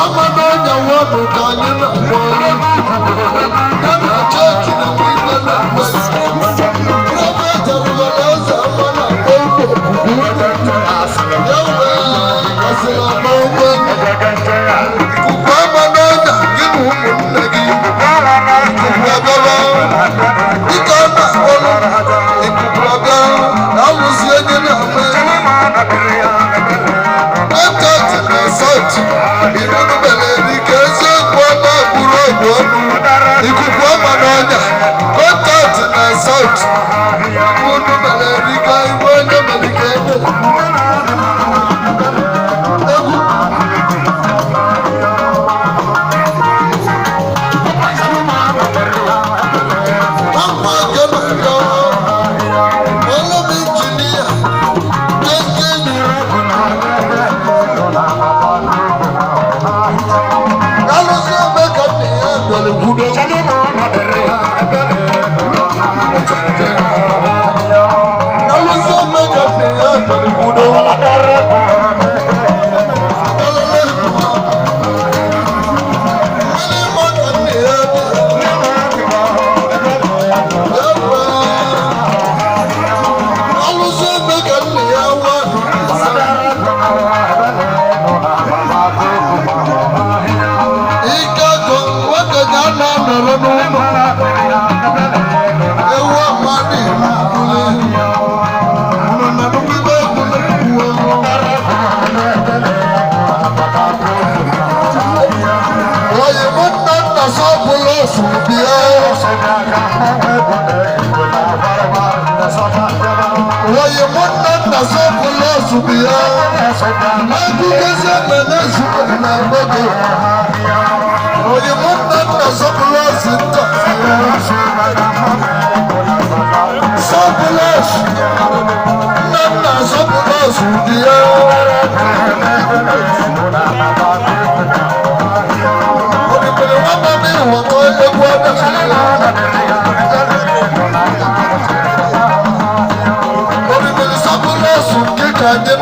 Ama n'ọnya wọdụ ka anyị na-akpọ ya na chọọchị na-enwe ikpe na mgbe. Prọfet arụgara eze ama na-akpọ ụgbọ okuku ya wee kasịrị ama ụgbọ ikuku ama n'ọnya gị na ụmụnne gị ikuku abịaba dịka ọ na-akpọrọ ikuku abịa na alụsị onye na-ama Contact na South, ìdúnnú bẹ̀rẹ̀ ní kẹ́sẹ́ kú ọmọ àbúrò ògùn ọ̀nù, ìkùkù ọmọ n'ọnya. Contact na South, ìdúnnú bẹ̀rẹ̀ ní ká ìwé onye mẹ̀lẹ̀ kẹ́ndé. Egwu. Ọmọ akẹ́nà yọ, ọlọ́mọ injinia, gẹ́gẹ́ alụsị ome ka nna ya bịara kwudo. Alụsị ome ka nna ya bịara kwudo. Mmiri ịma ka nna ya bịara. Ewe. Alụsị ome ka nna ya nwa Ike akọ nwoke ga na anọrọ n'ụlọ. Ewu amadi n'ule. Unu na nnukwu egwu na-ekwu. Oyi mụ nna nna sọpụlụ osu bịa. Oyi mụ nna nna sọpụlụ osu bịa. Agụgezi eme na-ezu na mgbede. Oyi mụ nna nna sọpụlụ osu nta. Sọpụlụ osu. Nna nna sọpụlụ osu bịa. Olùkọ́ni wọn bá mi wọ̀ kọ́ egwu ọdún. Olùkọ́ni sọpụlụ osu nke ka anyị